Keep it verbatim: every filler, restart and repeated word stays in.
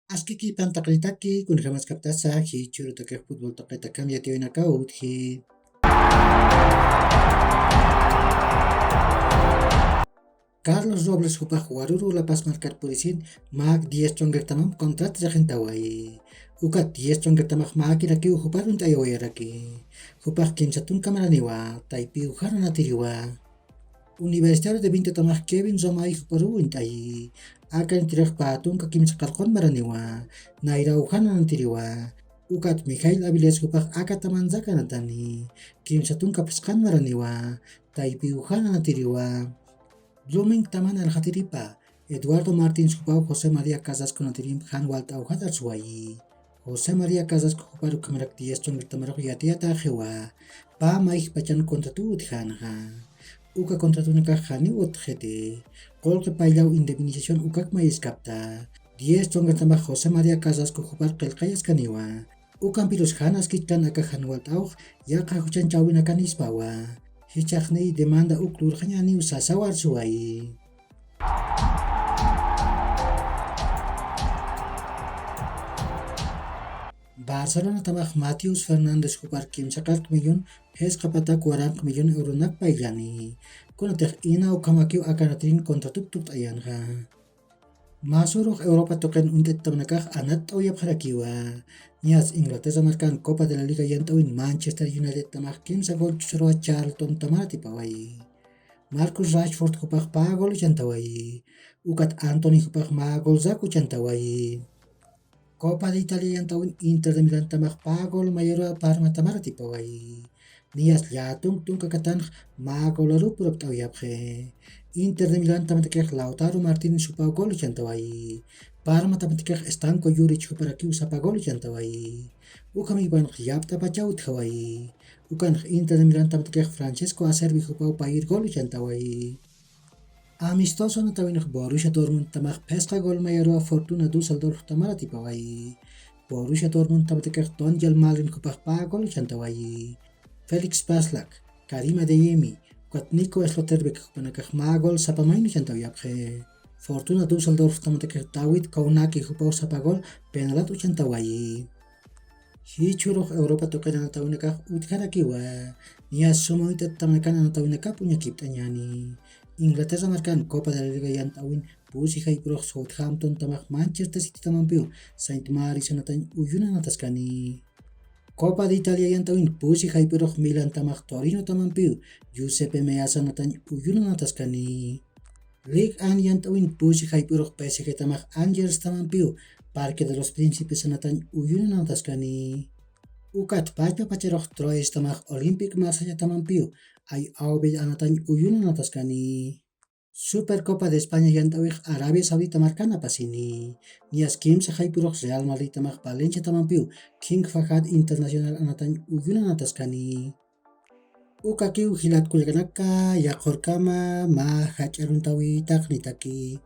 Askiki pantaqritaki, kunjamaskaptasa jichhürutakix futbol taqitakamp yatiyawinakaw utji. Carlos Robles jupax waruru La Paz markat purisin, mak diez chongirtamamp contrat rixintawayi. Ukat diez chongirtamax makirakiw jupar uñt'ayawayaraki. Jupax kimsa tunka maraniwa, taypiw jana natiriwa. Universitario de Vinto tamax Kevin Romay juparuw uñt'ayi. Akanitirax pä tunka kimsa qarqun maraniwa, nayraw jana natiriwa. Ukat Mijail Avilés jupax aka tamanzaka natani, kimsa tunka phisqan maraniwa, taypiw jana natiriwa. Blooming taman arxatiripa, Eduardo Martins jupaw José María Casas kunatirimp jan walt'aw jatarsuwayi. José María Casas juparu khamarak diez chongirtamarux yatiyataxiwa, pä mayjpachan contratuw utjanxa. Uka contratunakax janiw utxiti. Qullqi payllaw indemnización ukak mayiskapta. Diez chongirtamax José María Casasco jupar qillqayaskaniwa. Ukampirus jan askichkan aka jan walt'awx, yaqha juchanchawinakan ispawa. Jichhaxniy demanda uk lurxañäniw sasaw arsuwayi. Barcelonatamax Mateus Fernández jupar kimsa qark millón, jisqa patak waranq millón euronak payllani. Kunatix ina ukhamakiw akanatirin contratup tukt'ayanxa. Mä surux Europa tuqin uñt'it tamanakax anatt'awayapxarakiwa. Niyas Inglaterra markan Copa de la Liga yant'awin Manchester United tamax kimsa gol ch'uch'uruwa Charlton tamar atipawayi. Marcus Rashford jupax pä gol uchantawayi. Ukat Antony jupax mä golrak uchantawayi. Copa de Italia yant'awin Inter de Milán tamax pä gol mayaruwa Parma tamar atipawayi. Niyas llätunk tunka katanx mä golaruw purapt'awayapxi. Inter de Milán tamatakix Lautaro Martínez jupaw gol uchantawayi. Parma tamatakix Stanko Juric juparakiw sapa gol uchantawayi. Ukham ipanx yapt'apachaw utjawayi. Ukanx Inter de Milán tamatakix Francisco Acerbi jupaw payir gol uchantawayi. Amistoso anatawinx Borussia Dortmund tamax phisqa gol mayaruwa Fortuna Düsseldorf tamar atipawayi. Borussia Dortmund tamatakix Donyell Malen jupax pä gol uchantawayi. Felix Passlack, Karim Adeyemi, ukat Nico Sloterdijk jupanakax mä gol sapa mayni uchantawayapxi. Fortuna Düsseldorf tamatakix Dawid Kownacki jupaw sapa gol penalat uchantawayi. Jichhürux Europa tuqin anatawinakax utjarakiwa, niyas suma uñt'it tamanakan anatawinakap uñakipt'añäni. Inglaterra markan Copa de la Liga yant'awin pusi jayp'ürux Southampton tamax Manchester City tamampiw Saint Mary's anatañ uyuna anataskani. Copa de Italia yant'awin pusi jayp'ürux Milan tamax Torino tamampiw Giuseppe Meazza anatañ uyuna anataskani. Ligue uno yant'awin pusi jayp'ürux P S G tamax Angers tamampiw Parque de los Príncipes anatañ uyuna anataskani. Ukat pachpa pacharux Troyes tamax Olympique Marsella tamampiw Ay Aubel anatañ uyuna anataskani. Supercopa de España yant'awix Arabia Saudita markan apasini. Niyas kimsa jayp'ürux Real Madrid tamax Valencia tamampiw King Fahad Internacional anatañ uyuna anataskani. Ukakiw jilat kullakanaka, yaqhurkama mä jach'a aruntawi taqnitaki.